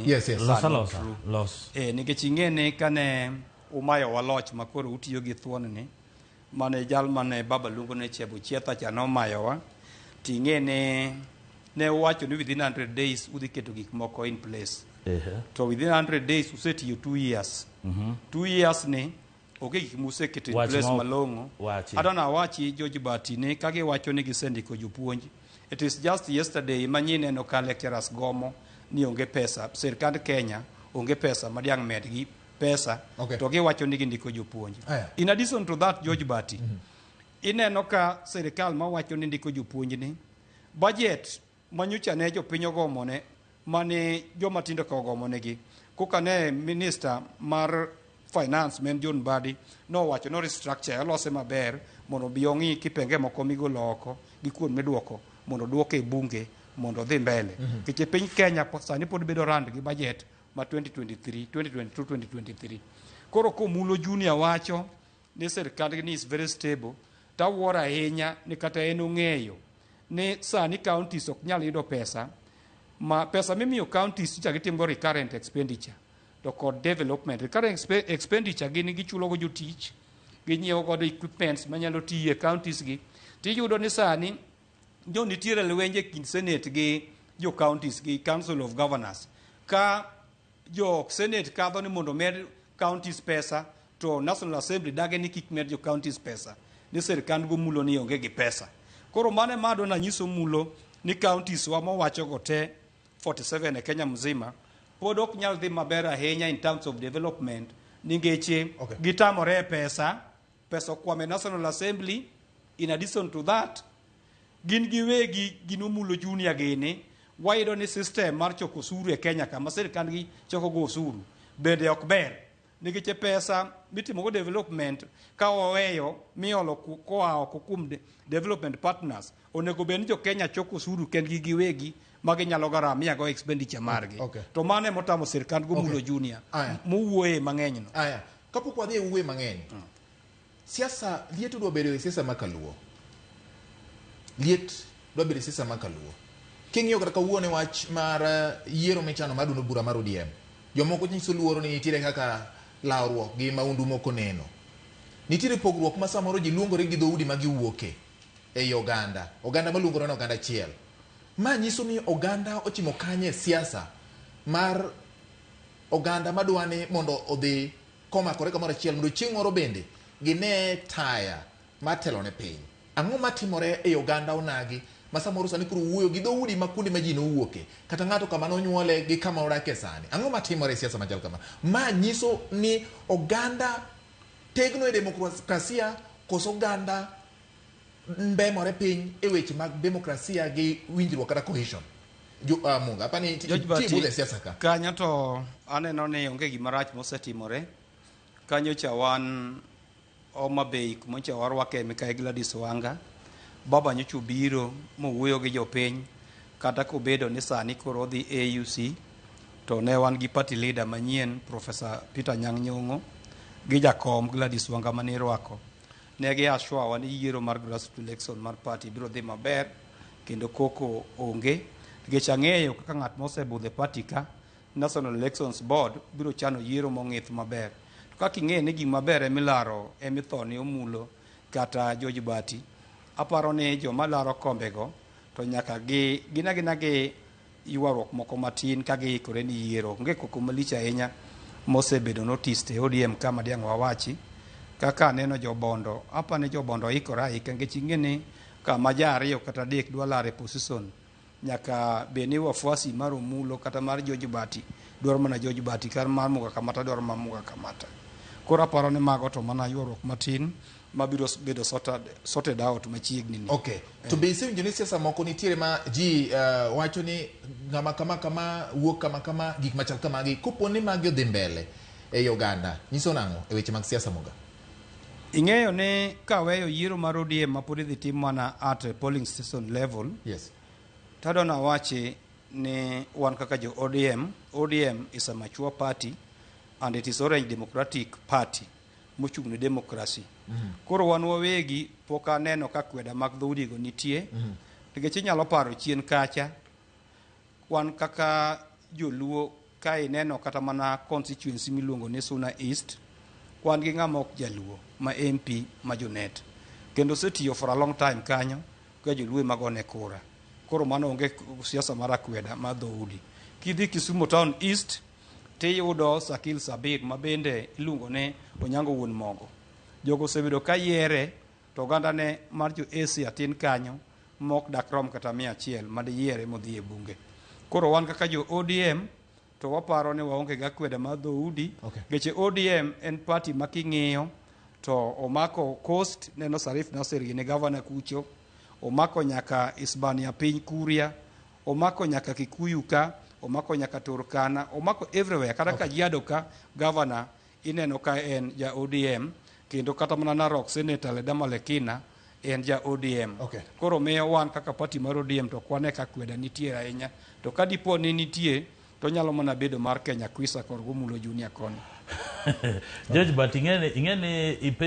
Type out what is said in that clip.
Yes. Los Ah, not alosa. true. Los. Eh, nikech ing'e ni kane umayowa loch ma koro utiyo gi thuon ni mane jal mane baba luongo ni Chebo Chietha cha nomayowa to ing'e ni ne uwacho ni within 100 days udhi keto gik moko in place. To within 100 days usetiyo 2 years. 2 years ni onge gik museketo in Wach place ma ok malong'o. wachi. Adwa nawachi George Bati ni ka giwacho ni gisendiko jopuonj it is just yesterday ma nyineno ka lecturers gomo ni onge pesa sirkand Kenya onge pesa ma diang' medgi pesa to giwacho ni gindiko jopuonj. Aya. In addition to that George Bati ineno ka sirikal mawacho ni ndiko jopuonj ni budget manyocha ne jopiny ogomone mane joma tindo ka ogomonegi koka ne minister mar finance men John Mbadi nowacho no restructure olose maber mondo obi ong'i kipenge moko migolo oko gi kuon miduoko mondo oduoke e bunge mondo odhi mbele nikech e piny Kenya sani pod bedo rand gi budget ma 2023 2022 2023 koro komulo Junior wacho ni sirkandgi ni is very stable to awuoro ahinya ni kata en ong'eyo ni sani counties ok nyal yudo pesa ma pesa mimiyo counties ichako itimgo recurrent expenditure to kod development. Recurrent expenditure gin gichulogo jotich, ginyiewo godo equipments manyalo tiyo e counties gi. Tiyudo ni sani jo nitiere lwenje e kind senate gi jo counties gi council of governors ka jo senate kadho ni mondo omed counties pesa to National Assembly dage ni kik med jo counties pesa ni sirkand go mulo ni onge gi pesa. Koro mano ema adwa nanyiso mulo ni counties wa mowacho go te 47 e Kenya mzima pod ok nyal dhi maber ahinya in terms of development ningeche gitamore e pesa pesa okwamo e National Assembly. In addition to that gin giwegi gin Omulo Junior gini wayudo ni system mar choko osuru e Kenya kama sirkand gi choko go osuru bende ok ber nikech e pesa mitimogo development ka waweyo miolo koa oko kuom development partners onego bed ni jo Kenya choko osuru kendgi giwegi ma ginyalo garamia go expenditure margi. To mano ema otamo sirkand go Omulo Junior mowuoye mang'eny no. Aya, kapok wadhi e wuoye mang'eny, siasa liet odwa bedo e siasa ma kaluo. Liet dwa bedo e siasa ma kaluo. King'iyo kata kawuono e wach mar yiero michano mar duond bura mar ODM, jomoko nyiso luoro ni nitiere kaka lawruok gi maundu moko neno. Nitiere pogruok ma samoro ji luongore gi dhoudi ma giwuoke ei oganda, oganda maluongore ni oganda achiel. Ma nyiso ni oganda ochimo kanye e siasa mar oganda madwa ni mondo odhi komakore kamoro achiel mondo chieng' moro bende gine taya matelo ne piny. Ang'o matimore ei oganda onagi ma samoro sani koro wuoyo gi dhoudi ma kuonde ma ji nowuoke kata ng'ato kama nonyuole gi kama odake sani? Ang'o matimore e siasa machal kama? Ma nyiso ni oganda tegno e demokrasia koso oganda mbemore piny e weche mag demokrasia gi winjruok kata cohesion? Jo, Munga, apani George Bati, budhe e siasa ka. Kanyo to aneno ni onge gima rach mosetimore. Kanyo cha wan Homa Bay kumocha warwake Mikai Gladys Wanga. Baba nyocha obiro mowuoyo gi jopiny kata kobedo ni sani koro odhi AUC to ne wan gi party leader manyien Professor Peter Anyang' Nyong'o gi jakom Gladys Wanga mane irwako. Ne gi assure wa ni yiero mar grassroots election mar party biro dhi maber kendo koko onge nikech ang'eyo kaka ng'at mosebudho e party ka National Elections Board biro chano yiero mong'ith maber. To kaka ing'eyo ni gima ber emilaro emithone Omulo kata George Bati, aparo ni joma laro kombego to nyaka gi gin agina gi ywaruok moko matin ka giikore ni yiero. Onge koko malich ahinya mosebedo noticed e ODM ka ma diang' wawachi. Kaka aneno jobondo, apa ni jobondo ikore aika nikech ing'e ni kama ja ariyo kata adek dwa laro e position nyaka bed ni wafuasi mar Omulo kata mar George Bati dwaro mana George Bati kata mar Muga Kamata dwaro mana Muga Kamata. Koro aparo ni mago to mana ywaruok matin mabiro bedo sorted out machiegni ni. Okay. To be isewinjo ni siasa moko nitiere ma ji wacho ni ng'ama kama kama wuok kama kama gik machal kamagi kopo ni magi odhi mbele ei oganda nyiso nang'o e weche mag siasa Muga? Ing'eyo ni kaweyo yiero mar ODM ma pod idhi tim mana at polling station level. Tadwa nawachi ni wan kaka jo ODM, ODM is a mature party and it is Orange Democratic Party mochung' ne democracy. Koro wan wawegi pok aneno ka kweda mag dhoudigo nitie. Nikech inyalo paro chien kacha wan kaka joluo Ka ineno kata mana constituency miluongo ni Suna East, wan gi ng'ama ok jaluo ma MP ma Junet. Kendo osetiyo for a long time kanyo ka joluo ema gone kura. Koro mano onge siasa mar akweda mar dhoudi. Kidhi Kisumu Town East tiyudo Sakil Sabir ma bende iluongo ni Onyango Wuon Mogo. Jogo osebedo ka yiere to oganda ne mar jo Asia tin kanyo mok dak rom kata 100 madiyiere modhi e bunge. Koro wan kaka jo ODM to waparo ni waonge gi akweda mar dhoudi. Geche ODM en party ma king'iyo to omako Coast, neno Sarif Nasir gini gavana kucho, omako nyaka Isbania piny Kuria, omako nyaka Kikuyu ka, omako nyaka Turkana, omako everywhere kata Kajiado ka gavana ineno ka en ja ODM kendo kata mana Narok Senator Ledama Lekina en ja ODM. Koro miyo wan kaka party mar ODM to ok wane ka akweda nitie ahinya. To ka dipo ni nitie to onyalo mana bedo mar Kenya Kwisa kod Gumulo Junior koni. George, but ing'e ni ipenjo